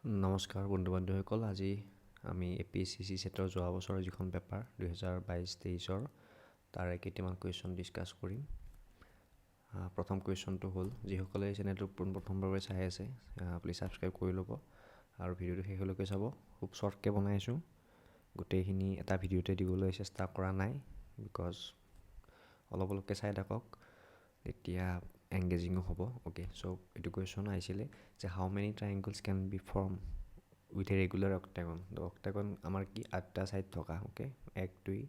নমস্কাৰ বন্ধু বান্ধৱীসকল, আজি আমি এ পি এছ চি ছেটৰ যোৱা বছৰৰ যিখন পেপাৰ 2022-23ৰ, তাৰে কেইটামান কুৱেশ্যন ডিছকাছ কৰিম। প্ৰথম কুৱেশ্যনটো হ'ল, যিসকলে এই চেনেলটো পোনপ্ৰথমবাৰ চাই আছে, প্লিজ ছাবস্ক্ৰাইব কৰি ল'ব আৰু ভিডিঅ'টো শেষলৈকে চাব। খুব শ্বৰ্টকৈ বনাইছোঁ, গোটেইখিনি এটা ভিডিঅ'তে দিবলৈ চেষ্টা কৰা নাই, because অলপ অলপকৈ চাই থাকক, তেতিয়া এংগেজিঙো হ'ব। অ'কে, চ' এইটো কুৱেশ্যন আহিছিলে যে how many triangles can be form with a regular octagon? Octagon আমাৰ কি? আঠটা ছাইড থকা। অ'কে, এক, দুই,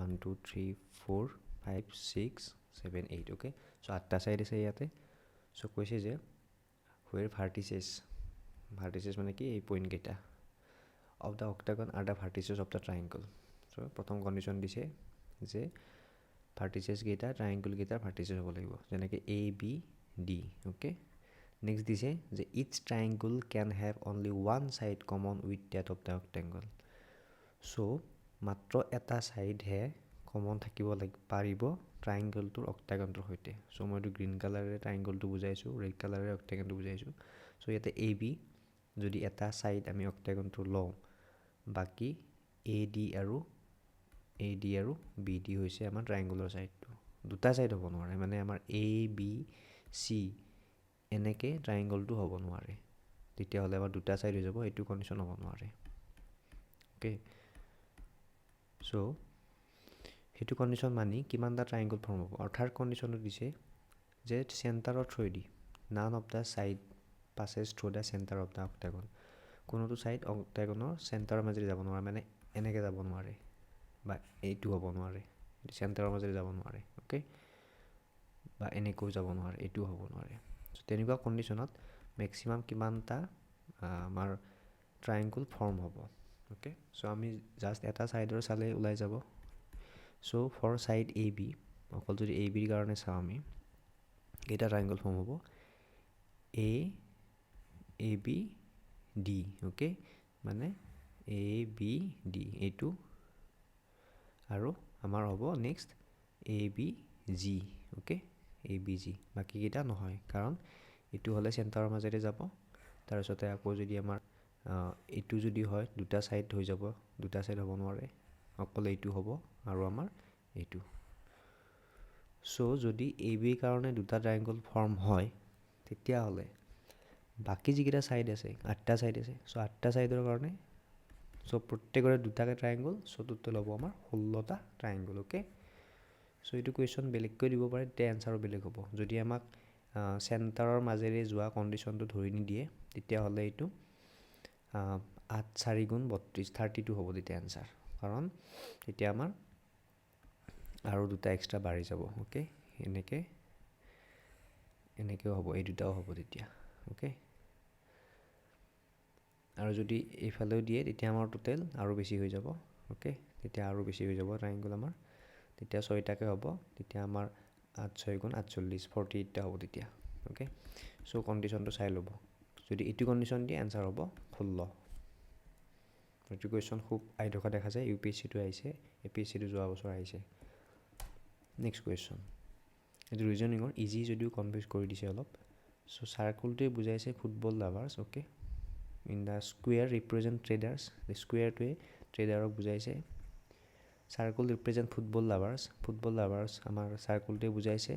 1, 2, 3, 4, 5, 6, 7, 8। Okay, so আঠটা ছাইড আছে ইয়াতে। চ' কৈছে যে হুৱেৰ ভাৰ্টিচেছ, ভাৰ্টিচেছ মানে কি? এই পইণ্টকেইটা of the octagon are the vertices of the triangle. So প্ৰথম কণ্ডিশ্যন দিছে যে ভাৰ্টিচেছকেইটা ট্ৰাইংগলকেইটাৰ ভাৰ্টিচেছ হ'ব লাগিব, যেনেকৈ A, B, D. Okay, next দিছে যে each triangle can have only one side common with that of the octagon. So মাত্ৰ এটা ছাইডহে কমন থাকিব লাগিব পাৰিব ট্ৰাইংগলটোৰ অক্টেগনটোৰ সৈতে। চ' মই এইটো গ্ৰীণ কালাৰেৰে ট্ৰাইংগলটো বুজাইছোঁ, ৰেড কালাৰেৰে অক্টেগনটো বুজাইছোঁ। চ' ইয়াতে এ বি যদি এটা ছাইড আমি অক্টেগনটো লওঁ, বাকী এ ডি আৰু বি ডি হৈছে আমাৰ ট্ৰাইংগলৰ ছাইডটো। দুটা ছাইড হ'ব নোৱাৰে, মানে আমাৰ এ বি চি এনেকৈ ট্ৰাইংগলটো হ'ব নোৱাৰে। তেতিয়াহ'লে আমাৰ দুটা ছাইড হৈ যাব, এইটো কণ্ডিশ্যন হ'ব নোৱাৰে। অ'কে, চ' সেইটো কণ্ডিশ্যন মানি কিমানটা ট্ৰাইংগল ফৰ্ম হ'ব? আৰু থাৰ্ড কণ্ডিশ্যনটো দিছে যে চেণ্টাৰৰ থ্ৰুৱেদি none of the side passes through the center of the octagon. কোনোটো ছাইড অক্টেগনৰ চেণ্টাৰৰ মাজেদি যাব নোৱাৰে, মানে এনেকৈ যাব নোৱাৰে বা এইটো হ'ব নোৱাৰে, চেণ্টাৰৰ মাজেদি যাব নোৱাৰে। অ'কে, বা এনেকৈও যাব নোৱাৰে, এইটোও হ'ব নোৱাৰে। চ' তেনেকুৱা কণ্ডিশ্যনত মেক্সিমাম কিমানটা আমাৰ ট্ৰাইংগল ফৰ্ম হ'ব? অ'কে, চ' আমি জাষ্ট এটা ছাইডৰ চালেই ওলাই যাব। So for side AB, অকল যদি এ বিৰ কাৰণে চাওঁ আমি, কেইটা ট্ৰাইংগল ফৰ্ম হ'ব? A, A B, D. Okay, মানে এ বি ডি এইটো, আৰু আমাৰ হ'ব next A B G. Okay, A B G. বাকীকেইটা নহয়, কাৰণ এইটো হ'লে চেণ্টাৰৰ মাজেৰে যাব। তাৰপিছতে আকৌ যদি আমাৰ এইটো যদি হয়, দুটা ছাইড হৈ যাব। দুটা ছাইড হ'ব নোৱাৰে, অকল এইটো হ'ব আৰু আমাৰ এইটো। চ' যদি এ বিৰ কাৰণে দুটা ট্ৰাইংগল ফৰ্ম হয়, তেতিয়াহ'লে বাকী যিকেইটা ছাইড আছে, আঠটা ছাইড আছে, চ' আঠটা ছাইডৰ কাৰণে চ' প্ৰত্যেকৰে দুটাকৈ ট্ৰাইংগল। চ' টোটেল হ'ব আমাৰ 16টা ট্ৰাইংগল। অ'কে, চ' এইটো কুৱেশ্যন বেলেগকৈ দিব পাৰে, তেতিয়া এনচাৰো বেলেগ হ'ব। যদি আমাক চেণ্টাৰৰ মাজেৰে যোৱা কণ্ডিশ্যনটো ধৰি নিদিয়ে, তেতিয়াহ'লে এইটো আঠ চাৰি গুণ 32, 32 হ'ব তেতিয়া এনচাৰ, কাৰণ তেতিয়া আমাৰ আৰু দুটা এক্সট্ৰা বাঢ়ি যাব। অ'কে, এনেকৈ এনেকৈও হ'ব, এই দুটাও হ'ব তেতিয়া। অ'কে, আৰু যদি এইফালেও দিয়ে, তেতিয়া আমাৰ টোটেল আৰু বেছি হৈ যাব। অ'কে, তেতিয়া আৰু বেছি হৈ যাব ট্ৰাইংগল আমাৰ। তেতিয়া ছয়টাকৈ হ'ব, তেতিয়া আমাৰ আঠ ছয় গুণ 48, 48টা হ'ব তেতিয়া। অ'কে, চ' কণ্ডিশ্যনটো চাই ল'ব। যদি এইটো কণ্ডিশ্যন দিয়ে, এনচাৰ হ'ব 16। এইটো কুৱেশ্যন খুব আহি থকা দেখা যায়। ইউ পি এছ চিটো আহিছে, এ পি এছ চিটো যোৱা বছৰ আহিছে। নেক্সট কুৱেশ্যন, এইটো ৰিজনিঙৰ, ইজি যদিও কনফিউজ কৰি দিছে অলপ। চ' চাৰ্কুলটোৱে বুজাইছে football lovers, okay, in the square represent traders. স্কুৱেৰটোৱে ট্ৰেডাৰক বুজাইছে। Circle represent football lovers, football lovers আমাৰ চাৰ্কুলটোৱে বুজাইছে।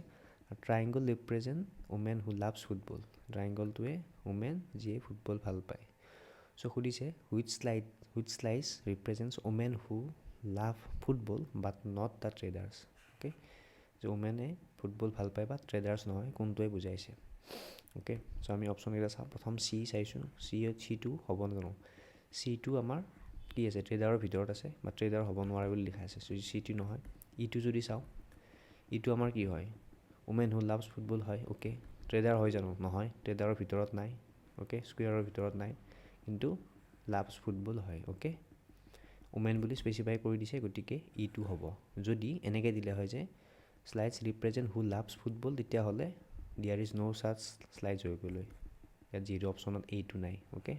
আৰু triangle represent women who loves football. ট্ৰাইংগলটোৱে women যিয়ে ফুটবল ভাল পায়। চ' সুধিছে which slice represents women who love football but not the traders? Okay, যে ওমেনে football ভাল পায় বা ট্ৰেডাৰ্ছ নহয়, কোনটোৱে বুজাইছে? অ'কে, চ' আমি অপশ্যনকেইটা চাওঁ। প্ৰথম চি চাইছোঁ। চি, চিটো হ'ব নাজানো। চিটো আমাৰ কি আছে? ট্ৰেডাৰৰ ভিতৰত আছে বা ট্ৰেডাৰ হ'ব নোৱাৰে বুলি লিখা আছে। চ' চিটো নহয়। ইটো যদি চাওঁ, ইটো আমাৰ কি হয়? ওমেন হু লাভছ ফুটবল হয়। অ'কে, ট্ৰেডাৰ হয় জানো? নহয়, ট্ৰেডাৰৰ ভিতৰত নাই। অ'কে, স্কুৱেৰৰ ভিতৰত নাই, কিন্তু লাভছ ফুটবল হয়। অ'কে, ওমেন বুলি স্পেচিফাই কৰি দিছে, গতিকে ইটো হ'ব। যদি এনেকৈ দিলে হয় যে slice represent who loves football, তেতিয়াহ'লে there is no such slice হৈ গ'ল হয়। ইয়াত যিহেতু অপশ্যনত এইটো নাই। অ'কে,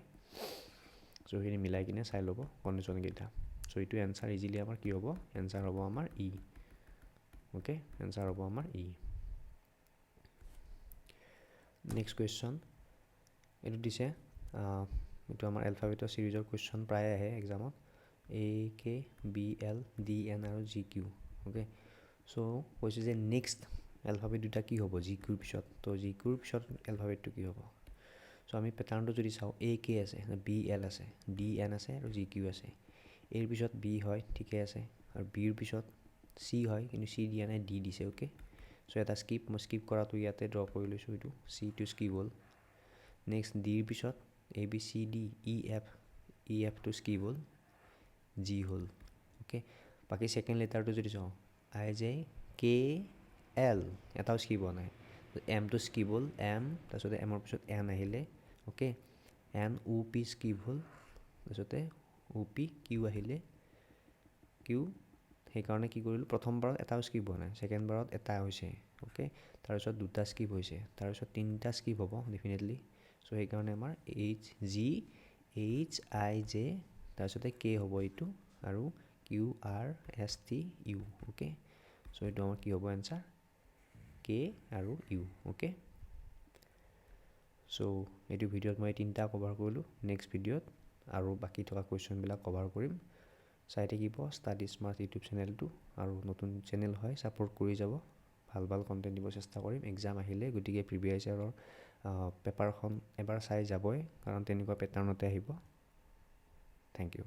চ' সেইখিনি মিলাই কিনে চাই ল'ব কণ্ডিশ্যনকেইটা। চ' এইটো এনচাৰ ইজিলি আমাৰ কি হ'ব? এনচাৰ হ'ব আমাৰ ই। অ'কে, এনচাৰ হ'ব আমাৰ ই। নেক্সট কুৱেশ্যন, এইটো দিছে এইটো আমাৰ এলফাবেটৰ ছিৰিজৰ কুৱেশ্যন প্ৰায়ে আহে এক্সামত। এ কে, বি এল, ডি এন আৰু জি কিউ। অ'কে, চ' কৈছে যে নেক্সট এলফাবেট দুটা কি হ'ব জি কিউৰ পিছত? তো জি কিউৰ পিছত এলফাবেটটো কি হ'ব? চ' আমি পেটাৰ্ণটো যদি চাওঁ, এ কে আছে, বি এল আছে, ডি এন আছে আৰু জি কিউ আছে। এৰ পিছত বি হয়, ঠিকে আছে। আৰু বিৰ পিছত চি হয়, কিন্তু চি দিয়া নাই, ডি দিছে। অ'কে, চ' এটা স্কিপ, মই স্কিপ কৰাটো ইয়াতে ড্ৰ কৰি লৈছোঁ। এইটো চিটো স্কিপ হ'ল। নেক্সট ডিৰ পিছত A B C D E F, E এফটো স্কিপ হ'ল, জি হ'ল। অ'কে, বাকী ছেকেণ্ড লেটাৰটো যদি চাওঁ, আই জে কে এল, এটাও স্কিপ হোৱা নাই। এমটো স্কিপ হ'ল, এম, তাৰপিছতে এমৰ পিছত এন আহিলে। অ'কে, এন অ' পি স্কিপ হ'ল, তাৰপিছতে অ' পি কিউ আহিলে, কিউ। সেইকাৰণে কি কৰিলোঁ? প্ৰথমবাৰত এটাও স্কিপ হোৱা নাই, ছেকেণ্ড বাৰত এটা হৈছে। অ'কে, তাৰপিছত দুটা স্কিপ হৈছে, তাৰপিছত তিনিটা স্কিপ হ'ব ডেফিনেটলি। চ' সেইকাৰণে আমাৰ এইচ জি এইচ আই জে, তাৰপিছতে কে হ'ব এইটো আৰু Q R S T U. Okay, চ' এইটো আমাৰ কি হ'ব এনচাৰ? কে আৰু ইউ। অ'কে, চ' এইটো ভিডিঅ'ত মই তিনিটা কভাৰ কৰিলোঁ। নেক্সট ভিডিঅ'ত আৰু বাকী থকা কুৱেশ্যনবিলাক কভাৰ কৰিম। চাই থাকিব ষ্টাডি স্মাৰ্ট ইউটিউব চেনেলটো আৰু নতুন চেনেল হয়, ছাপোৰ্ট কৰি যাব। ভাল ভাল কণ্টেণ্ট দিব চেষ্টা কৰিম। এক্সাম আহিলে, গতিকে প্ৰিভিয়াছ ইয়াৰৰ পেপাৰখন এবাৰ চাই যাবই, কাৰণ তেনেকুৱা পেটাৰ্ণতে আহিব। Thank U.